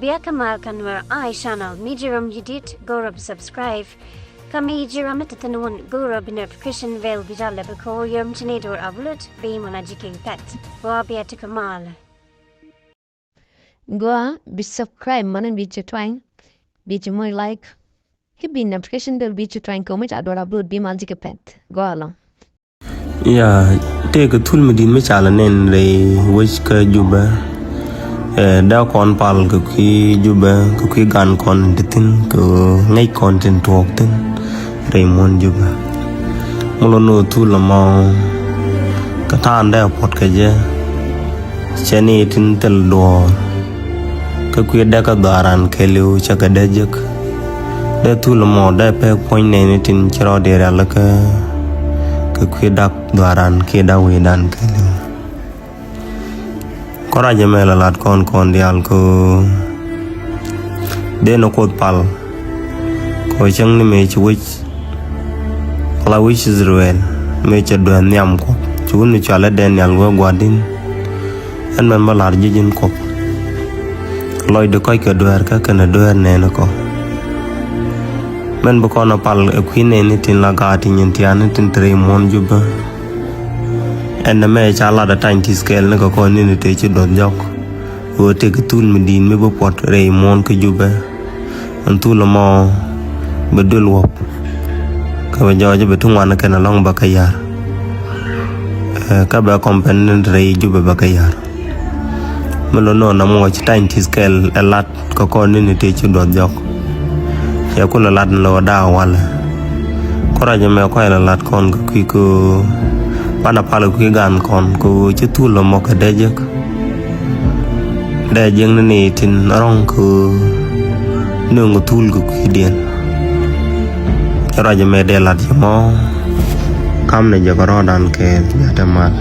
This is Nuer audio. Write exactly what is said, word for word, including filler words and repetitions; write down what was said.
Bia kä mal kä Nuer Eye Channel, mi ji̱ rom ji̱ dit go̱o̱rä bi subscribe. Kä mi ji̱ rom mi te thi̱n wun go̱o̱rä bi notification bell bi jal lɛ bi ko̱o̱r yom ci ni do̱r upload bi mɔna ji̱ kek pɛt. Gua bia ti kä mal. Gua bi subscribe mɔna bi ci twany, bi ci moc like. Ki bi notification bell bi ci twany kɛ mi ca do̱r upload bi mal ji̱ kɛ pɛt. Gua lɔ. Ya, tëëkɛ thul mi di̱t mi ca lɛ nɛn rɛy wec kä Jubɛ. Ɛ, dee kɔn pal kɛ kui̱ Jubɛ, kɛ kui̱ gan kɔn ti thi̱n, kɛ ŋäc kɔn tin tuɔɔk thi̱n rɛy muɔ̱n Jubɛ. Mi lɔ ni ɣöö thul ɛmɔ kɛ ta̱a̱n dee puɔ̱t kɛ jɛ. Cɛ ni tin thil duɔ̱ɔ̱r. Kä kui̱ dee kä dhɔaaran kɛɛliw cɛ kɛ dee jek. Dee thul ɛmɔ dee pek puɔ̱ny nɛɛni tin ci rɔɔd rial kä, kä kui̱ dak dhɔaaran kiɛ dak wi̱i̱dan kɛɛliw. Kɔn ruac ɛmɛ la lat kɔn kɔn diaal kä dee ni Kuoth pal. Kɛ cäŋ ni mëë ci wec, ala wec Israel, mëë cɛ dueer nhiam Kuɔth, ci wun ni cɔalɛ Daniel wee gua̱di̱n. Ɛn mɛn bä la̱r ji̱ ji̱n Kuɔth. Lɔcdɛ kɔc kɛ dueerkä kɛnɛ dueer nɛɛni kɔ. Mɛn bi kɔn a pal ɛ kui̱ nɛɛni tin la gaat ti nyin tiaani tin te rɛy muɔ̱n Jubɛ. Ɛn ɛmɛ ca lat a tany ti scale ni kɛ kɔn ni̱ni tëë ci duɔth jɔk. Ɣöö tëëkɛ thul mi di̱i̱t mi bi puɔt rɛy muɔ̱ɔ̱n kä Jubɛ. Ɛn thul ɛmɔ bɛ duël wäp. Kä bɛ jɔɔc bɛ ti ŋuan kɛn ɛlɔ̱ŋ bɛ kɛ ya̱r. Ɛ, kä bɛ kɔmpɛn ni rɛy Jubɛ bɛ kɛ ya̱r. Mi lo̱n nɔn ɛmɔ ci tany ti scale ɛ lat kɛ kɔn ni̱ni tëë ci duɔth jɔk. Cɛ kulɛ lat ni lɛ wä daak walɛ. Kɔn ruac ɛmɛ kɔc lɛ lat kɔn kɛ kui̱ kä banɛ pal kɛ kui̱ gan kɔn kɛ ɣöö ci thul ɛmɔ kɛ dee jek. Dee jiäkni ni tin rɔ̱ŋ kɛ nööŋ kɛ thul kɛ kui̱diɛn. Cɛ ruac ɛmɛ dee lat cɛ mɔ. Kamnɛ jɛ kɛ rɔɔdan kɛɛl, jatɛ mal.